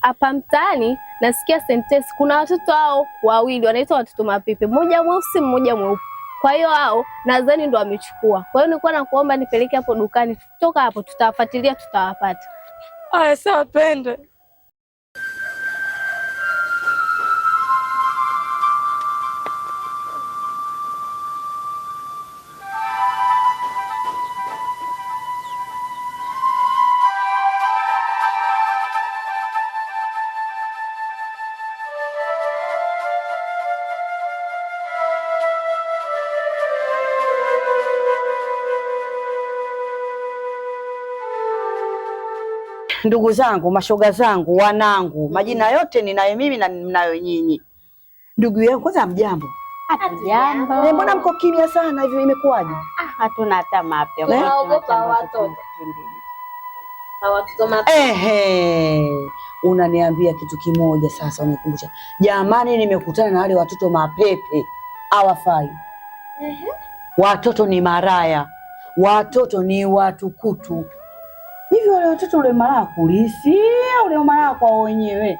Hapa mtaani nasikia sentence, kuna watoto hao wawili wanaitwa watoto mapepe, mmoja mweusi mmoja mweupe. Kwa hiyo hao nadhani ndo wamechukua. Kwa hiyo nilikuwa nakuomba nipeleke hapo dukani, kutoka hapo tutawafuatilia, tutawapata. Aya, sawa, twende. Ndugu zangu, mashoga zangu, wanangu, majina yote ninayo mimi na mnayo nyinyi. Ndugu yangu, kwanza mjambo? Hatujambo. Eh, mbona mko kimya sana hivi, imekuwaje? Hatuna hata mapya. Tunaogopa watoto. Watoto mapya. Ehe, unaniambia kitu kimoja sasa, unikumbusha. Jamani, nimekutana na wale watoto mapepe, hawafai. Watoto ni maraya, watoto ni watukutu. Hivi wale watoto ule malaya kulisi, ule malaya kwa wenyewe.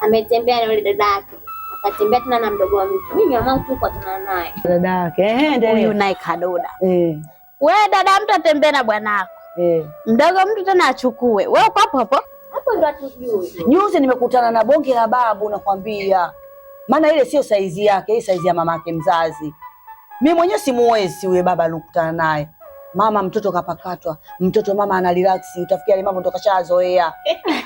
Ametembea na yule dada yake. Akatembea tena na mdogo wa mtu. Mimi mamangu tu kwa tuna naye. Dada yake, ehe, Huyu ndio. naye kadoda. Eh, We dada mtu atembee na bwanako, eh. mdogo mtu tena achukue. We uko hapo hapo. Hapo ndo hatujui. Juzi nimekutana na bonge la babu, nakwambia, maana ile sio saizi yake, hii saizi ya mamake mzazi. Mi mwenyewe simuwezi yule baba nilikutana naye. Mama mtoto kapakatwa, mtoto mama ana relax, utafikia ile mambo ndo kashazoea.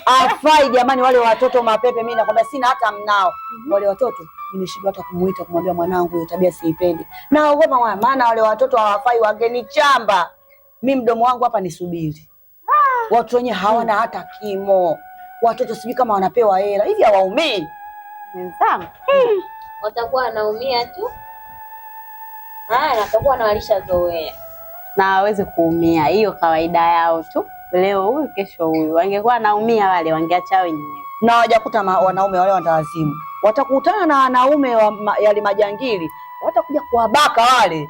Afai jamani, wale watoto mapepe, mimi nakwambia sina hata mnao. Wale watoto nimeshindwa hata kumuita kumwambia mwanangu hiyo tabia siipendi. Naogopa mwana, maana wale watoto hawafai, wangenichamba. Mi mdomo wangu hapa nisubiri. Watu wenyewe hawana hata kimo. Watoto sijui kama wanapewa hela hivi, hawaumii. Mwenzangu. Watakuwa wanaumia tu. Haya, watakuwa wanawalishazoea. Na hawawezi kuumia, hiyo kawaida yao tu. Leo huyu kesho huyu. Wangekuwa naumia wale wangeacha wenyewe. Na hawajakuta wanaume wale watawazimu, watakutana na wanaume wa yale majangili, watakuja kuwabaka wale,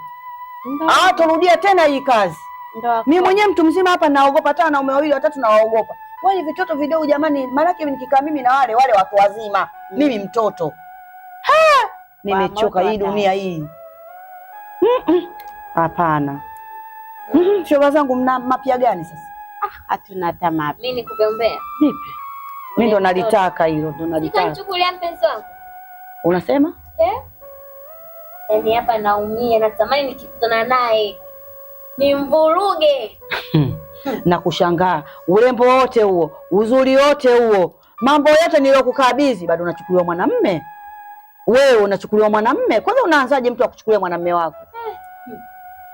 hawatarudia tena hii kazi. Ndo Mimi mwenyewe mtu mzima hapa naogopa, hata wanaume wawili watatu nawaogopa. Wale vitoto vidogo jamani, maanake nikikaa mimi na wale wale watu wazima, mimi mtoto. Ha! Nimechoka hii dunia hii. Hapana. Shoga zangu, mna mapya gani sasa? Hatuna hata mapya. Mimi nikupe umbea. Nipe. Mimi ndo nalitaka hilo, ndo nalitaka. Nikanichukulia mpenzi wangu. Unasema? Eh? Yaani hapa naumia, natamani nikikutana naye nimvuruge. Na kushangaa urembo wote huo, uzuri wote huo, mambo yote niliyokukabidhi, bado unachukuliwa mwanamme. Wewe unachukuliwa mwanamme. Kwanza unaanzaje mtu akuchukulia mwanamme wako?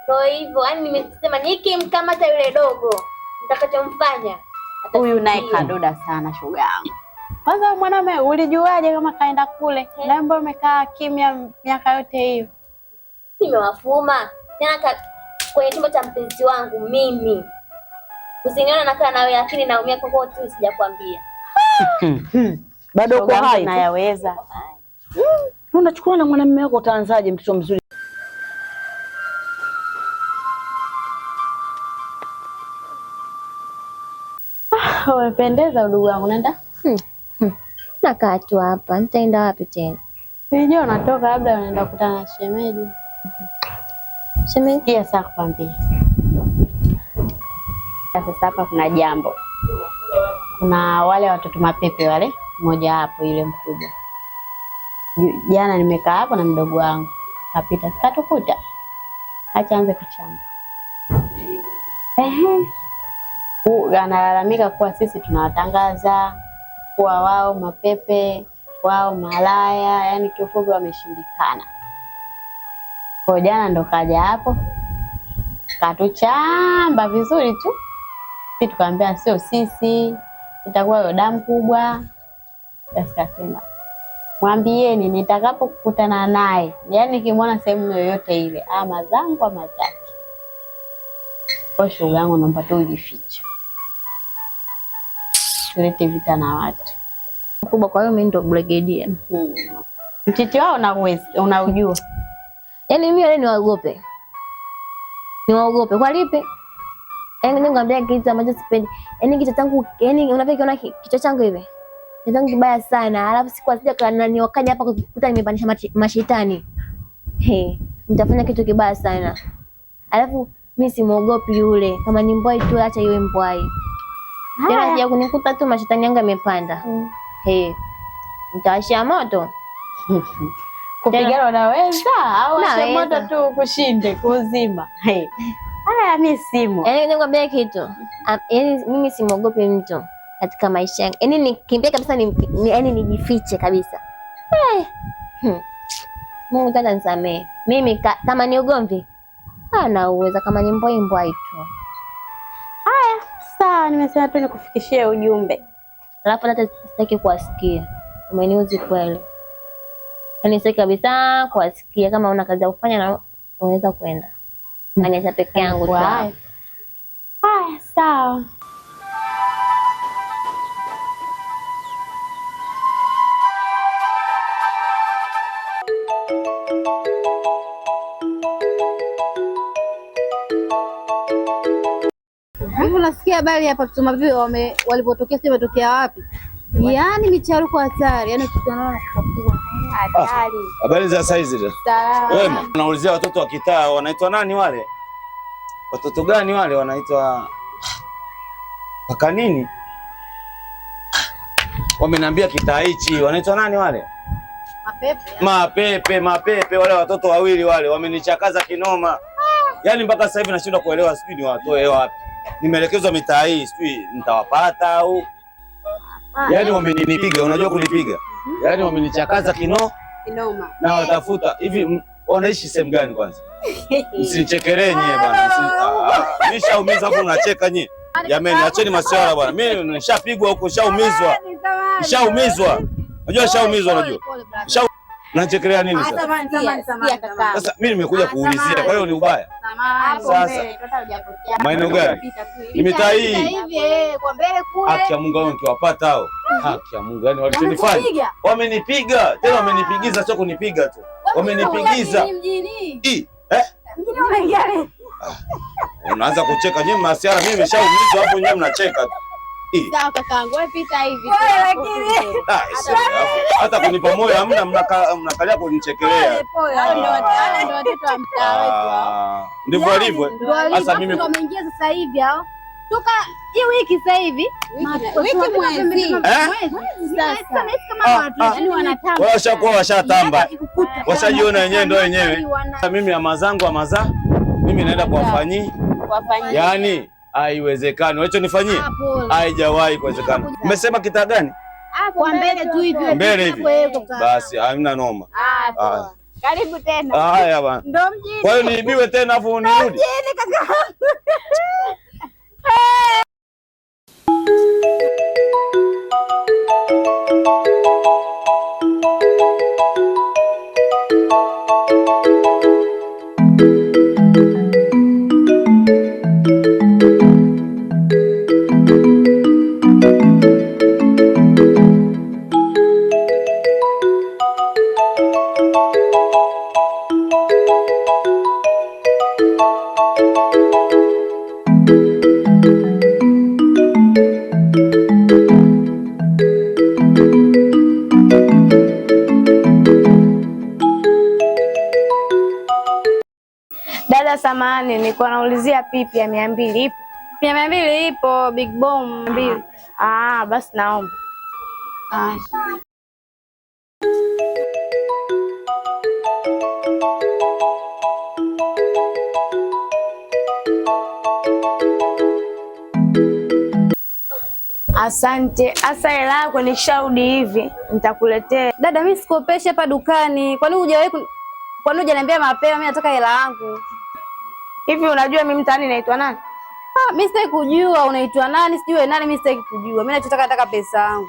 Ndio hivyo, yaani nimesema nikimkamata yule dogo nitakachomfanya Huyu naye kadoda sana shoga yangu. Kwanza mwanaume ulijuaje kama kaenda kule? Na mbona umekaa kimya miaka yote hiyo? Nimewafuma tena kwenye chumba cha mpenzi wangu mimi. Usiniona nakaa nawe lakini naumia kwa kwa tu sijakwambia. Bado uko hai. Nayaweza. Unachukua na mwanamume wako utaanzaje mtoto mzuri? Umependeza udugu wangu, nenda. Nakaa tu hapa, nitaenda wapi tena? Nilijua unatoka labda unaenda kukutana na shemeji. Shemeji? Sikia sasa kukwambia. Sasa hapa kuna jambo. Kuna wale watoto mapepe wale, mmoja hapo yule mkubwa. Jana nimekaa hapo na mdogo wangu. Kapita sikatukuta. Acha anze kuchamba. Ehe. Analalamika kuwa sisi tunawatangaza kuwa wao mapepe, wao malaya, yani kiufupi wameshindikana. Kwa jana ndo kaja hapo katuchamba vizuri tu. Sisi tukamwambia sio sisi, itakuwa hiyo damu kubwa. Basi kasema mwambieni nitakapokutana naye, yani nikimwona sehemu yoyote ile, ama zangu ama zake. Kwa shoga yangu naomba tu ujifiche, usilete vita na watu Mkubwa, kwa hiyo mimi ndo brigedia. Mchichi wao unaujua. Yaani mimi wale niwaogope. Niwaogope kwa lipi? Yaani nikwambia kitu ambacho sipendi. Yaani kichwa changu, yaani unavyokiona kichwa changu hivi. Kichwa changu kibaya sana. Alafu siku asija kana ni wakaja hapa kukuta nimepandisha mashetani. He, nitafanya kitu kibaya sana. Alafu mimi simuogopi yule. Kama ni mbwai tu acha iwe mbwai. Tena sija kunikuta tu mashetani yangu yamepanda. He. Nitawashia moto. Kupigana unaweza au washe moto tu kushinde kuzima. Haya mimi simu. Yaani nikwambia kitu. Yaani mimi simuogopi mtu katika maisha yangu. Yaani nikimbia kabisa yaani nijifiche kabisa. Mungu tata nisamee. Mimi kama ni ugomvi ana uwezo, kama ni mbwai mbwai tu. Haya, sawa, nimesema tu nikufikishie ujumbe. Alafu hata sitaki kuwasikia. Umeniuzi kweli. Yaani sitaki kabisa kuwasikia. Kama una kazi ya kufanya na unaweza kwenda. Aniacha peke yangu tu. Haya, sawa. Hivi unasikia habari hapa Tusoma wame walipotokea sio wametokea wapi? Yaani micharuko hatari, yaani tunaona kupakua. Hatari. Habari za saizi da. Salama. Wema. Naulizia watoto wa kitaa wanaitwa nani wale? Watoto gani wale wanaitwa paka nini? Wameniambia kitaa hichi wanaitwa nani wale? Mapepe. Mapepe, mapepe wale watoto wawili wale wamenichakaza kinoma. Yaani mpaka sasa hivi nashindwa kuelewa, sijui ni watoe wapi. Nimeelekezwa mitaa hii, sijui nitawapata au. Yaani wamenipiga, unajua kunipiga. Yaani wamenichakaza kinoma. Na watafuta hivi wanaishi sehemu gani kwanza? Msinichekelee nyie bwana. Nishaumiza hapo unacheka nyie. Jamani, acheni masiara bwana. Mimi nishapigwa huko, nishaumizwa. Nishaumizwa. Unajua nishaumizwa unajua. Unachekelea nini sasa? Sasa mimi nimekuja kuulizia, kwa hiyo ni ubaya. Sasa maeneo gani? Ni mitaa hii. Kwa mbele kule. Haki ya Mungu hao nikiwapata hao. Haki ya Mungu, yani walichonifanya. Wamenipiga, tena wamenipigiza, sio kunipiga tu. Wamenipigiza. Mjini. Eh? Mjini umeingia leo. Unaanza kucheka nyinyi masiara, mimi nimeshaumizwa hapo nyinyi mnacheka tu. Sawa kakaangu, wewe pita hivi. Lakini hata kunipa moyo hamna, mnakalia kunichekelea. Hao ndio watoto wa mtaa wetu hao. Ndivyo alivyo. Sasa mimi wameingia sasa hivi hao. Toka hii wiki sasa hivi. Wiki mwezi. Sasa kama watu yani wanatamba. Washakuwa washatamba. Washajiona wenyewe ndio wenyewe. Mimi ama zangu ama za mimi naenda kuwafanyia. Yaani haiwezekani. Walichonifanyia haijawahi kuwezekana. Umesema kitaa gani? Kwa mbele tu hivi. Mbele hivi. Basi hamna noma. Karibu tena. Haya bwana. Ndio mjini. Kwa hiyo niibiwe tena afu nirudi. Mjini kaka. Dada samahani, nilikuwa naulizia pipi ya 200 ipo? Ya 200 ipo, Big Bomb 200. Ah, basi naomba. Ah. Asante. Asa hela yako nikisharudi hivi nitakuletea. Dada, mimi sikopeshi hapa dukani. Kwani hujawahi kwani hujaniambia mapema? Mimi nataka hela yangu. Hivi unajua mimi mtaani naitwa nani? Ah, mimi sitaki kujua unaitwa nani, sijui nani, mimi sitaki kujua. Mimi nachotaka nataka pesa yangu.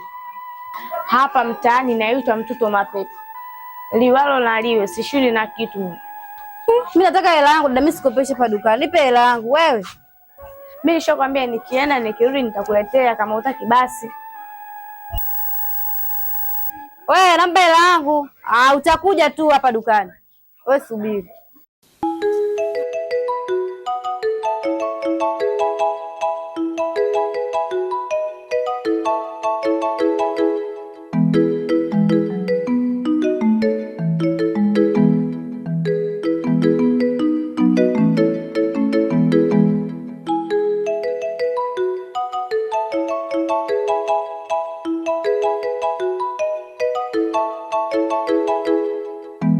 Hapa mtaani naitwa mtoto mapepe. Liwalo na liwe, sishuli na kitu. Mimi nataka hela yangu dada, mimi sikopeshi hapa dukani. Nipe hela yangu wewe. Mimi nishakwambia nikienda nikirudi nitakuletea, kama hutaki basi. Wewe naomba hela yangu. Ah, utakuja tu hapa dukani. Wewe subiri.